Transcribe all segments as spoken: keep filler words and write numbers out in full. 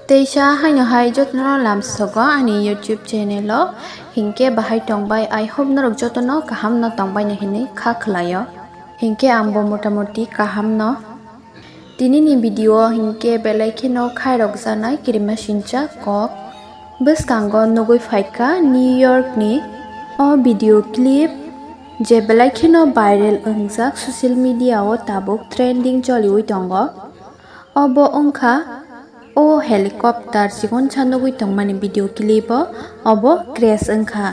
Teisa haino hai jotono lamsogo ani YouTube channel o, hinkhe bahai tongbai, I hope norok jotono kaham no tongbai na hinwi kha khlaio. Hinkhe ang bo motamoti kaham no. Tini ni video o hinkhe belai kheno khairok janai kirima sincha kok. Bwskango nugwi phaikha New York ni o video clip, je belai kheno viral wngjak, social media o tabuk trending choliwi tongo. Obo wngkha o helicopter chikonsa nugwi tongmani video clip o, obo crash wngkha.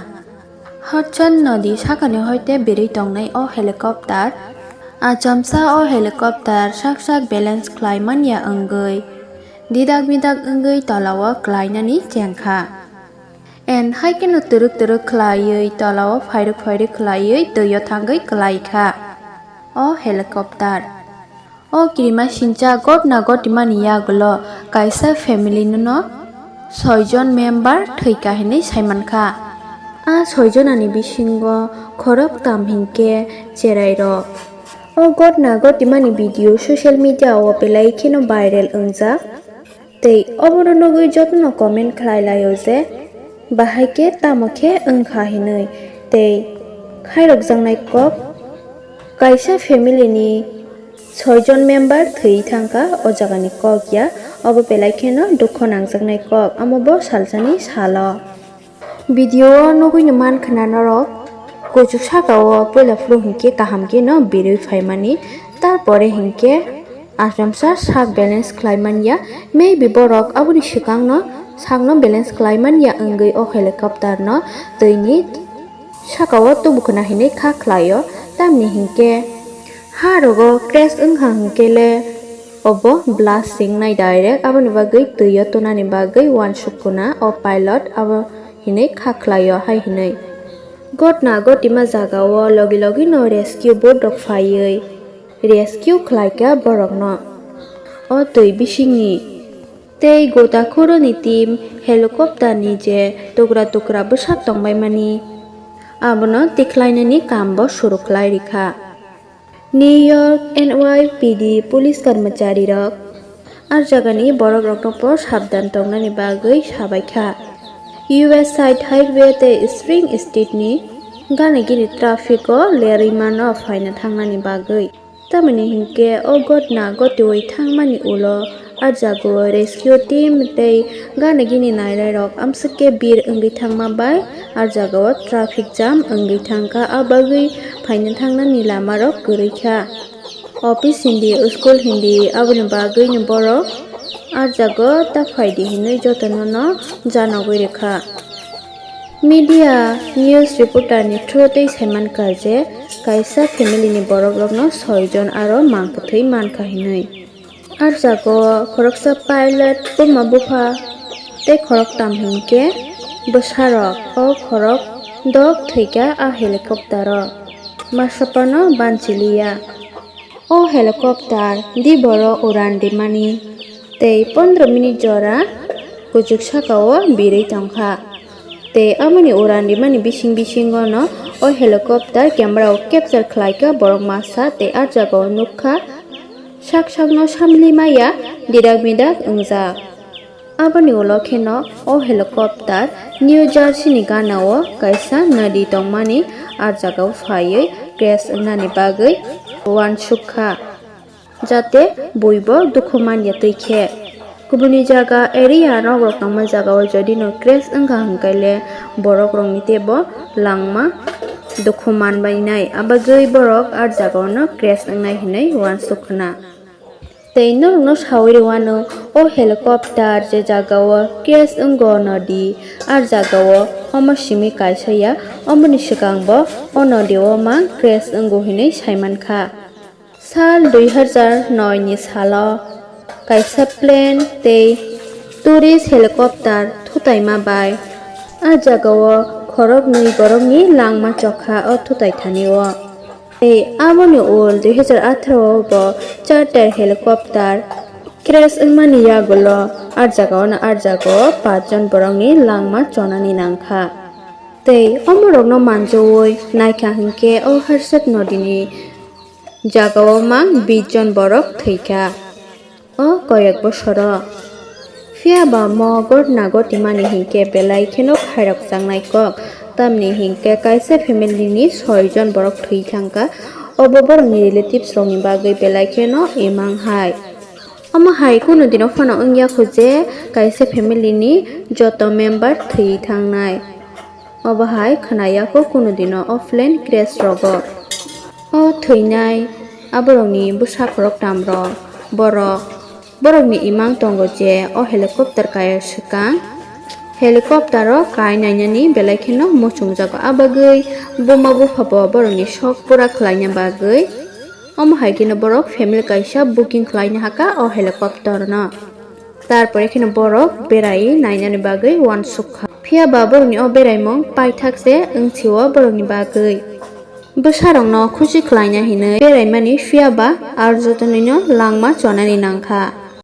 Hudson nodi sakani hoite berwi tongnai o helicopter. Achomsa o helicopter sak sak balance khlai manya wngwi didak bidak wngwi tolao klainani chengkha. And hai kheno twrwk twrwk khlaiwi tolao phairwk phairwk khlaiwi twio thangwi klaikha o helicopter. O kirima sincha gotna gotimani yagulo kaisa family no soijon member thwikha hinwi saimankha. A soijonani bisingo khoroktam hinkhe cherairok. O gotna gotimani video social media o belai kheno viral wngjak. Tei obono nugwi jotono comment khlai laio je, bahai khe tamo khe wngkha hinwi. Tei khairokjaknai kok, kaisa family ni soijon member thwi thangkha o jagani kok ya, obo belai kheno dukho nangjaknai kok, amo bo salsani salo. Video o nugwi no mankha na norok, kuchuk saka o puila phuru hinkhe kaham khe no birwi phaimani, tarpore hinkhe achomsa sak balance khlai manya, maybe borok aboni swkang no sak no balance khlai manya wngwi o helicopter no twi ni saka o tubu khna hinwi kha khlaio, tamni hinkhe ha rogo crash wngkha hinkhe le obo blast singnai direct, aboni bagwi twi o tonani bagwi uansuk khna o pilot abo hinwi kha khlaio hai hinwi. Gotna gotima jaga o logi logi no rescue boat rok phaiwi rescue khlaikha borokno o twi bisingni. Tei gota khoroni team helicopter ni je tukra tukra bwsak tongbaimani, abono tikhlainani kam bo suru khlai rikha. New York N Y P D police karmacharirok ar jagani borokrokno bo sabdan tongnani bagwi sabaikha. U S side highway tei Spring Street ni gana gini traffic o lerwi mano phaina thangnani bagwi. Tamoni hinkhe o gotna gotiwi thangmani ulo a jagao rescue team tei gana gini nairairok amswk khe bir wngwi thangma bai a jagao traffic jam wngwi thangkha, a bagwi phaina thangnani lamarok kwrwi kha. Office hindi, school hindi, aboni bagwino borok a jagao ta phaidi hinwi jotono no janogwi rwkha. Media news reporter ni through tei saimankha je kaisa family ni borokrokno soi jon aro mang kwthwi mankha hinwi. A jagao khoroksa pilot, buma bupha tei khoroktam hinkhe bwsarok o khorok dok thwikha a helicopter o, masapano banchiliya. O helicopter diboro uran rimani tei pondro minute jora kuchuk sakao birwi tongkha. Tei amoni uran rimani bising bisingono o helicopter camera o capture khlaikha borok masa tei a jagao nukha sak sakno samli maya didak bidak wngjak. Aboni ulo kheno o helicopter New Jersey ni gana o kaisa nadi tongmani a jagao phaiwi crash wngnani bagwi uansuk kha, jate buibo dukhu manya twi khe. Kubuni jaga area rok rok tongma jagao jodi no crash wngkha hwnkhe le borok rokni teibo langma dukhu manbainai, abagwi borok a jagao no crash wngnai hinwi uansuk khna. Tei norokno sawi rwano, o helicopter je jagao crash wngo nodi, a jagao omo simi kaisa ya, omoni swkang bo o nodi o mang crash wngo hinwi saimankha. Sal dui hajar noi ni salo kaisa plane tei tourist helicopter thutaima bai a jagao khoroknwi borokni langma chokha o thutai thani o. Tei aboni ul dui hajar atharo o bo charter helicopter crash wngmani yagulo a jagao no a jagao pachjon borokni langma chonani nangkha. Tei omorokno manjowoi naikha hinkhe o Harsat nodini jagao mang bish jon borok thwikha. O koyek bosoro Phiya ba mo gotna gotimani hinkhe belai kheno khairok changnai kok, tamni hinkhe kaisa family ni soi jon borok thwi thangkha, obo borokni relatives rokni bagwi belai kheno imang hai. Omo hai kunu dino phano wngya kho je kaisa family ni joto member thwi thangnai. Obo hai khwnaya kho kunu dino offline crash rogo. O thwinai aborokni bwsa khoroktam rok, borok, borokni imang tongo je o helicopter kaya swkang helicopter o kai nainani belai kheno muchungjago, abagwi buma bupha bo borokni sok pura khlaina bagwi. Omo hai kheno borok family kaisa booking khlaina haka o helicopter no. Tarpore kheno borok berai nainani bagwi uansuk kha. Phiya ba borokni o beraimung paithak se wngsi o borokni bagwi. Bwsarokno khusi khlaina hinwi beraimani phiya ba aro jotonoino langma chonani nangkha.